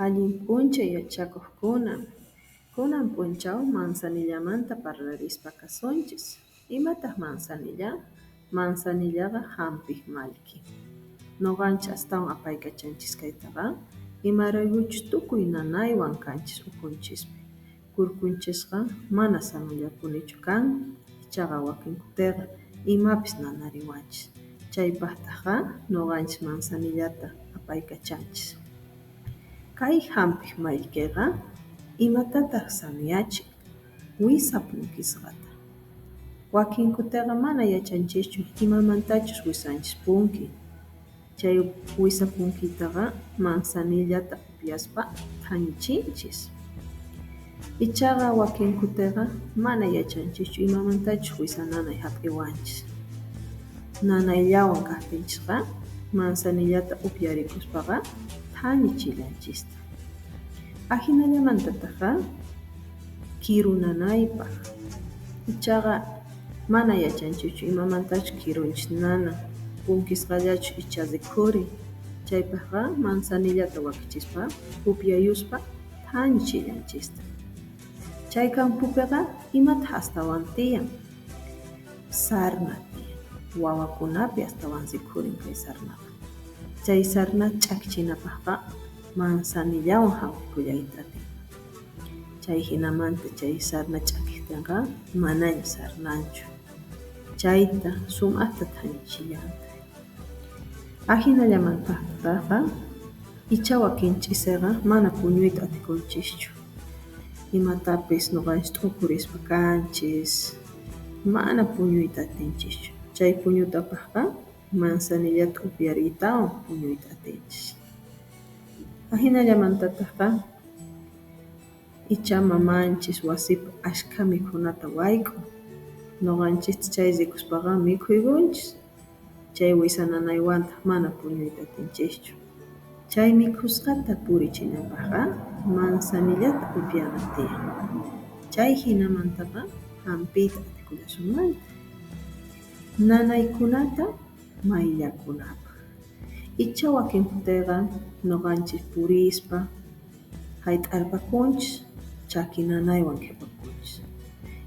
Allin p'unchay yachakuqkuna, kunan p'unchaw manzanillamanta parlarispa kasunchis. Imataq manzanilla? Manzanillaqa hampiq mallki. Nuqanchis astawan apaykachanchis kaytaqa, imaraykuchus tukuy nanaywan kanchis ukhunchispi. Kurkunchisqa mana sanullapunichu kan, ichaqa wakin kutiqa imapis nanariwanchis. Chaypaqtaqa nuqanchis manzanillata apaykachanchis. Kay hampiq mallkiqa imatataq sanuyachin? Wisa punkisqata. Wakin kutiqa mana yachanchischu imamantachus wisanchis punkin. Chay wisa punkiytaqa manzanillata upyaspa thañichinchis. Ichaqa wakin kutiqa mana yachanchischu imamantachus wisa nanay hap'iwanchis. Nanayllawan kaqtinchisqa manzanillata upyarikuspaqa thañichillanchistaq. Ahinallamantataqqa kiru nanaypaq. Ichaqa mana yachanchischu imamantachus kirunchis nanan, punkisqallachu icha rikhurin. Chaypaqqa manzanillata wakichispa upyayuspa thañichillanchistaq. Chay kampupiqa imataq astawan tiyan? Sarna tiyan. Wawakunapi astawan rikhurin kay sarnaqa. Chay sarna ch'akichinapaqqa manzanillawan hampikullayta atin. Chay hinamanta chay sarna ch'akiqtinqa manaña sarnanchu. Chayta sumaqta thañichillantaq. Ahinallamantataqqa icha wakin ch'isiqa mana puñuyta atikunchischu. Imatapis nuqanchis t'ukurispa kanchis, mana puñuyta atinchischu. Chay puñutapaqqa manzanillata upyariytawan puñuyta atinchis. Ahinallamantataqqa icha mamanchis wasipi ashkha mikhunata wayk'un. Nuqanchistaq chay rikuspaqa mikhuykunchis. Chay wisa nanaywantaq mana puñuyta atinchischu. Chay mikhusqata purichinapaqqa manzanillata upyana tiyan. Chay hinamantaqa hampiyta atikullasunmantaq. Nanaykunata mayllakunapaq. Icha wakin kutiqa nuqanchis purispa hayt'arpakunchis, chaki nanaywan qhipakunchis.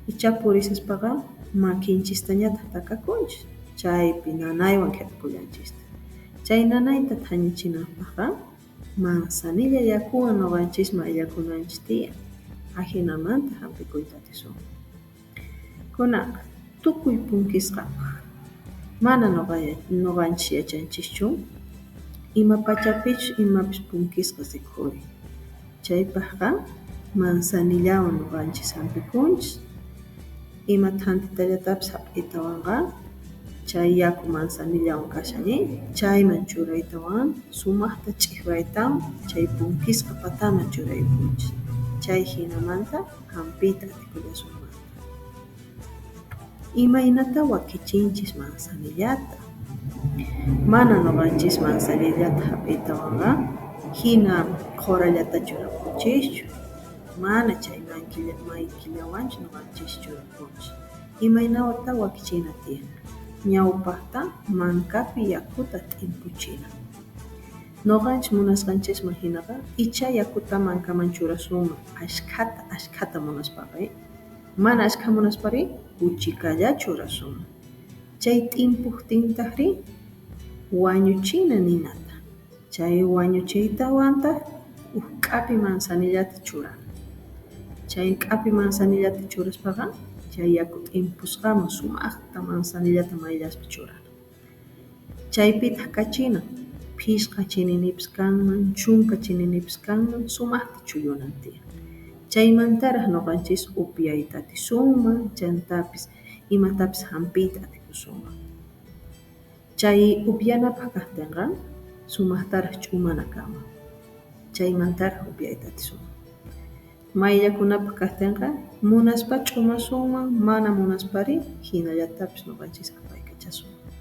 Icha purisaspaqa makinchistañataq takakunchis, chaypi nanaywan qhipakullanchistaq. Chay nanayta thañichinapaqqa manzanilla yakuwan nuqanchis mayllakunanchis tiyan. Ahinamanta hampikuyta atisunman. Kunanqa tukuy punkisqapaq. Mana nuqanchis yachanchischu ima pachapichus imapis punkisqa rikhurin. Chaypaqqa manzanillawan nuqanchis hampikunchis. Ima thantitallatapis hap'iytawanqa chay yaku manzanillawan kashan chayman churaytawan sumaqta ch'iqraytawan chay punkisqa pataman churaykunchis. Chay hinamanta hampiyta atikullasunmantaq. Imaynata wakichinchis manzanillata? Mana nuqanchis manzanillata hap'iytawanqa hina qhurallata churakunchischu. Mana chay maykillawanchu nuqanchis churakunchis. Imaynata wakichina tiyan? Ñawpaqta mankapi yakuta t'impuchina. Nuqanchis munasqanchisman hinaqa icha yakuta mankaman churasunman ashkhata ashkhata munaspaqa, mana ashkha munaspari kuchikalla churasunman. Chay t'impuqtintaqri wañuchina ninata. Chay wañuchiytawantaq huk k'api manzanillata churana. Chay k'api manzanillata churaspaqa chay yaku t'impusqaman sumaqta manzanillata mayllaspa churana. Chaypitaq kachina, phisqa chininipis kanman, 10 chininipis kanman, sumaqta chuyunan tiyan. Chaymantaraq nuqanchis upyayta atisunman, chantapis imatapis hampiyta atikusunman. Chay upyanapaq kaqtinqa sumaqtaraq ch'umana kanman. Chaymantaraq upyayta atisunman. Mayllakunapaq kaqtinqa munaspa ch'umasunman, mana munaspari hinallatapis nuqanchis apaykachasunman.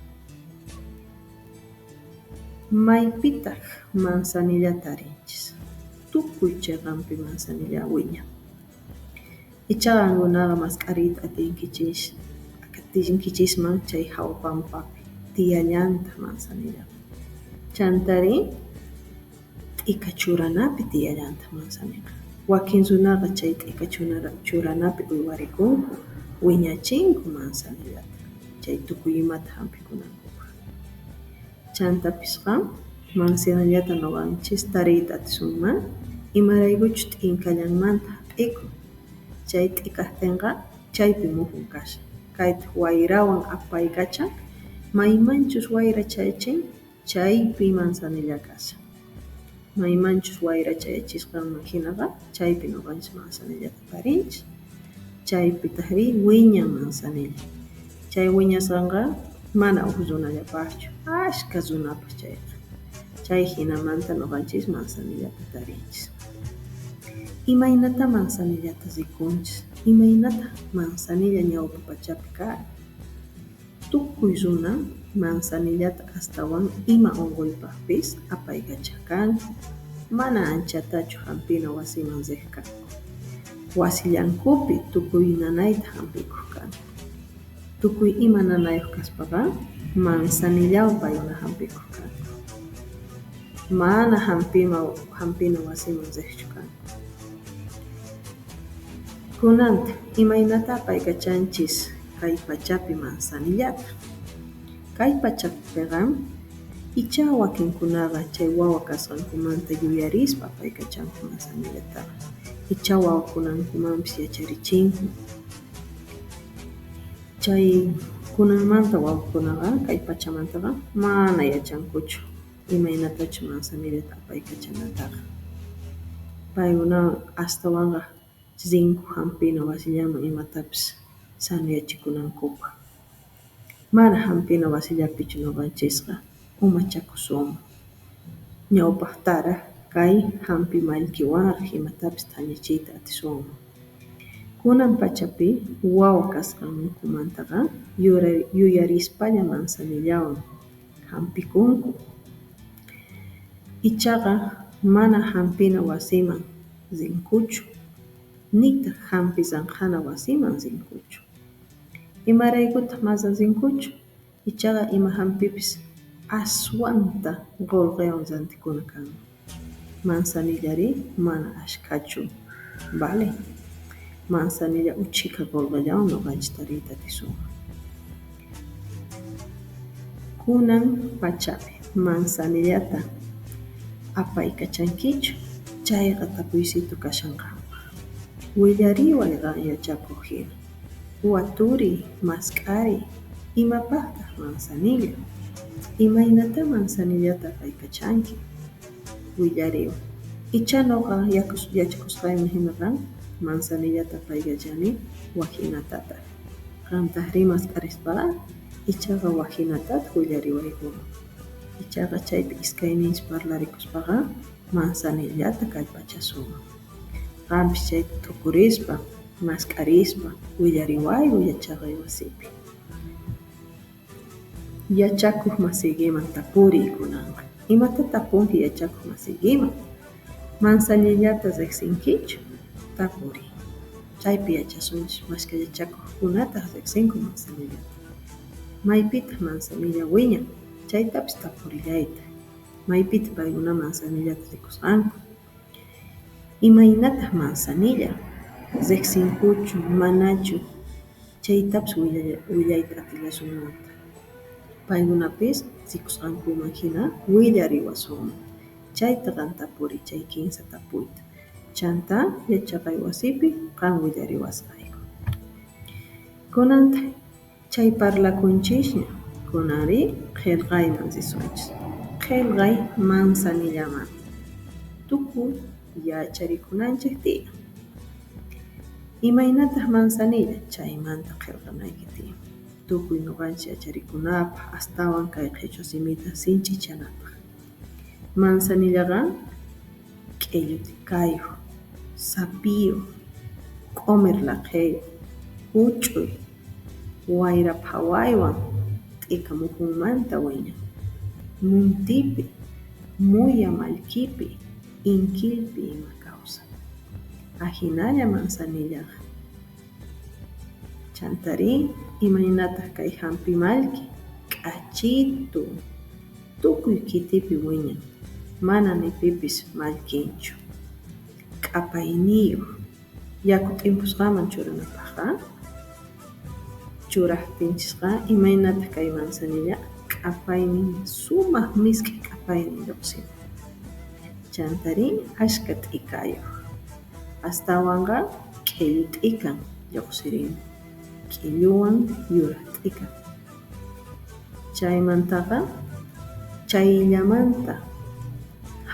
Maypitaq manzanillata tarinchis? Tukuy chiqanpi manzanilla wiñan. Ichaqa qankunaqa mask'ariyta atinkichisman chay hawa pampapi tiyallantaq manzanillaqa. Chantari T'ika churanapi tiyallantaq manzaniqa. Wakin runaqa chay t'ika churanapi uywarikunku, wiñachinku manzanillata, chay tukuy imata hampikunankupaq. Chantapis qan manzanillata nuqanchis tariyta atisunman, imaraykuchus t'inkallanmanta hap'ikun, chay t'ikaqtinqa chaypi muhun kashan, kaytaq wayrawan apaykachan, maymanchus wayra chayachin chaypi manzanilla kashan. Maymanchus wayra chayachisqanman hinaqa chaypi nuqanchis manzanillata tarinchis, chaypitaqri wiñan manzanilla. Chay wiñasqanqa mana huk runallapaqchu, ashka runapaq chayqa. Chay hinamanta nuqanchis manzanillata tarinchis. Imaynata manzanillata rikunchis? Imaynata manzanilla ñawpa pachapi karan? Tukuy runa manzanillata astawan ima unquypaqpis apaykachaq kanku, mana anchatachu hampina wasiman riq kanku. Wasillankupi tukuy nanayta hampikuq kanku. Tukuy ima nanayuq kaspaqa manzanillawan paykuna hampikuq kanku. Mana hampina wasiman riqchu kanku. Kunantaq, imaynata apaykachanchis kay pachapi manzanillata? Kay pachapiqa icha wakinkunaqa chay wawa kasqankumanta yuyarispa apaykachanku manzanillataqa, icha wawakunankumanpis yacharichinku. Chay kunanmanta wawakunaqa kay pachamantaqa mana yachankuchu imaynatachus manzanillata apaykachanataqa. Paykuna astawanqa rinku hampina wasillaman imatapis sanuyachikunankupaq. Mana hampina wasillapichu nuqanchisqa umachakusunman. Ñawpaqtaraq kay hampi mallkiwanraq imatapis thañichiyta atisunman. Kunan pachapi wawa kasqankumantaqa yuyarispalla manzanillawan hampikunku. Ichaqa mana hampina wasiman rinkuchu, nitaq hampi ranqhana wasiman rinkuchu. Imaraykutaq mana rinkuchu? Ichaqa ima hampipis aswanta qullqiwan rantikuna kanman. Manzanillari mana ashkhachu vale. Manzanilla uchhika qullqillawan nuqanchis tariyta atisunman. Kunan pachapi manzanillata apaykachankichu? Chayqa tapuysitu kashan qampaq. Willariway qan yachakuq hina. Waturiy, mask'ariy, imapaqtaq manzanilla? Imaynata manzanillata apaykachanki? Willariway. Icha nuqa yachakusqayman hinaqa manzanillata apaykachani waqhinatataq. Qamtaqri mask'arispaqa ichaqa waqhinatataq willariwaykuman. Ichaqa chaypi iskayninchis parlarikuspaqa manzanillata kallpachasunman. Qampis chayta t'ukurispa, mask'arispa willariwayku yachaqay wasipi. Yachakuq masiykiman tapuriy kunanqa. Imata tapunki yachakuq masiykiman? Manzanillata riqsinkichu? Tapuriy. Chaypi yachasunchis mashka yachakuqkunataq riqsinku manzanillata. Maypitaq manzanilla wiñan? Chaytapis tapurillaytaq. Maypitaq paykuna manzanillata rikusqanku? Imaynataq manzanilla? Riqsinkuchu manachu? Chaytapis willayta atillasunmantaq. Paykunapis rikusqankuman hina willariwasunman. Chayta qan tapuriy chay kinsa tapuyta. Chanta yachaqay wasipi qan willariwasqayku. Kunantaq chay parlakunchisña, kunanri qillqayman risunchis. Qillqay manzanillamanta. Tukuy yacharikunanchik tiyan. Imaynataq manzanilla? Chaymanta qillqanayki tiyan. Tukuy nuqanchis yacharikunapaq astawan kay qhichwa simita sinch'ichanapaq. Manzanillaqa k'illu t'ikayuq, sapiyuq, q'umir laqhiyuq, huch'uy, wayra phawaywan t'ika muhunmanta wiñan. Muntipi, muya mallkipi, inkillpi ima kawsan. Ahinalla manzanillaqa. Chantarí, imaynataq kay hampi mallki? K'achitu, tukuy kitipi wiñan. Mana ni pipis mallkinchu. Q'apayniyuq yaku t'impusqaman churanapaqqa churaqtinchisqa imaynataq kay manzanilla q'apaynin sumaq misk'i q'apaynin lluqsimun. Chantarí ashka t'ikayuq. Astawanqa k'illu t'ikan lluqsirimun. K'illuwan yuraq t'ikan. Chaymantaqa chayllamanta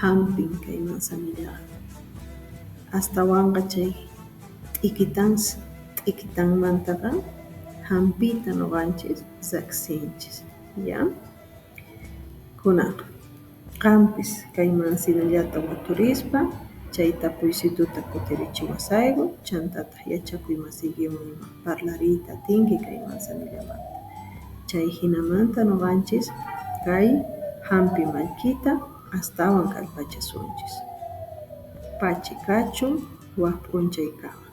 hampin kay manzanillaqa. Astawanqa chay t'ikitansi t'ikitanmantaqa hampiyta nuqanchis riqsinchis, ya? Kunanqa qampis kay manzanillata waturispa chay tapuysituta kutirichiwasayku chantataq yachakuy masiykiwan ima parlariyta atinki kay manzanillamanta. Chay hinamanta nuqanchis kay hampi mallkita astawan kallpachasunchis. Pachi kachun wak p'unchaykama.